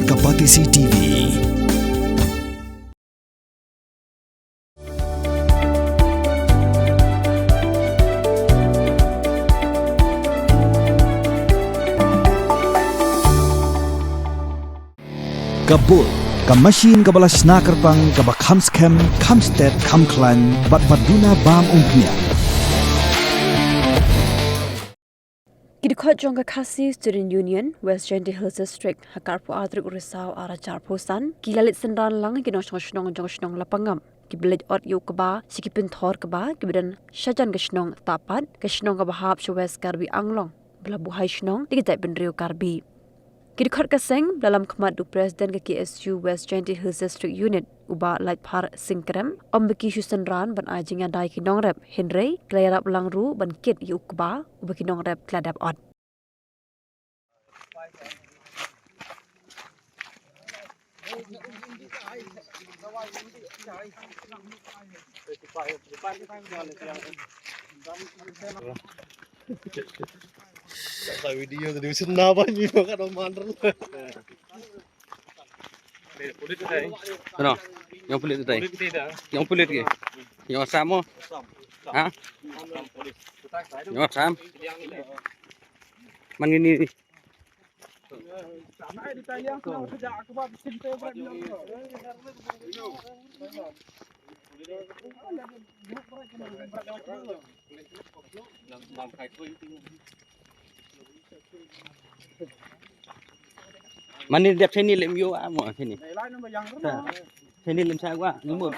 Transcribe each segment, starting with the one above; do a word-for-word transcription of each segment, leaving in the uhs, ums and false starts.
Ka Batesi T V. Ka Bull, ka machine kaba la shna kyrpang, kaba kham skhem, kham stet, kham khlaiñ, bad ba duna bam umphniang. Ki dkhot jong ka Khasi Student Union West Jaintia Hills District ha ka arphew ar tarik u Risaw ar hajar arphew san ki la leit synran lang ha ki nongshong shnong jong ka shnong Lapangap, kiba leit ot ïa u kba sha ki pynthor kba kiba don shajan ka shnong Tahpat, ka shnong kaba hap sha West Karbi Anglong, ba la buhai shnong da ki jaitbynriew Karbi. Ki dkhot ka seng ba la lam khmat da u President ka K S U West Jaintia Hills District Unit, u Bah Laitphar Singh Krem, ong ba ki shu synran ban ai jingïada ïa ki nongrep, hynrei ki la ïarap lang ruh ban kit ïa u kba uba ki nongrep ki la dep ot. Sa video tadi mesti nabah ni, bukan orang mandar. Ano? Ïa u pulit tu. Ïa u pulit ke? Ïa u Assam mo? Ha? Ïa u Assam. Man ngin ni. Mane dep sini lem yo amo sini. Sini lem sa gua ngumur.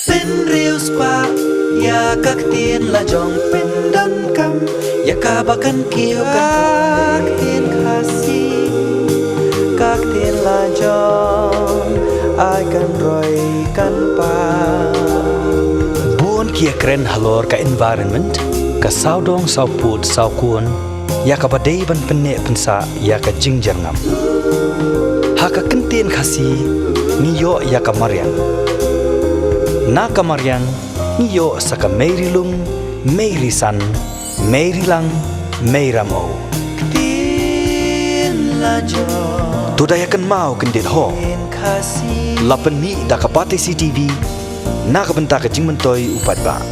Pynriewspah ïa ka ktien la jong, pyndonkam ïa kaba kan kiew, ka ktien Khasi, ka ktien la jong, ai kan roi kan pang. Bun ki ïakren halor ka environment, ka sawdong sawpud sawkun, ïa kaba dei ban pynneh pynsah ïa ka jingjyrngam. Ha ka kyntien Khasi ngi ïoh ïa ka mariang. Na ka mariang ngi ïoh sa ka mei ri lung, mei ri san, mei ri lang, mei ram o. Ktien la jong. To da ïa kynmaw kyndit ho. Ktien Khasi. La pynmih da ka Batesi T V na ka bynta ka jingmyntoi u paidbah.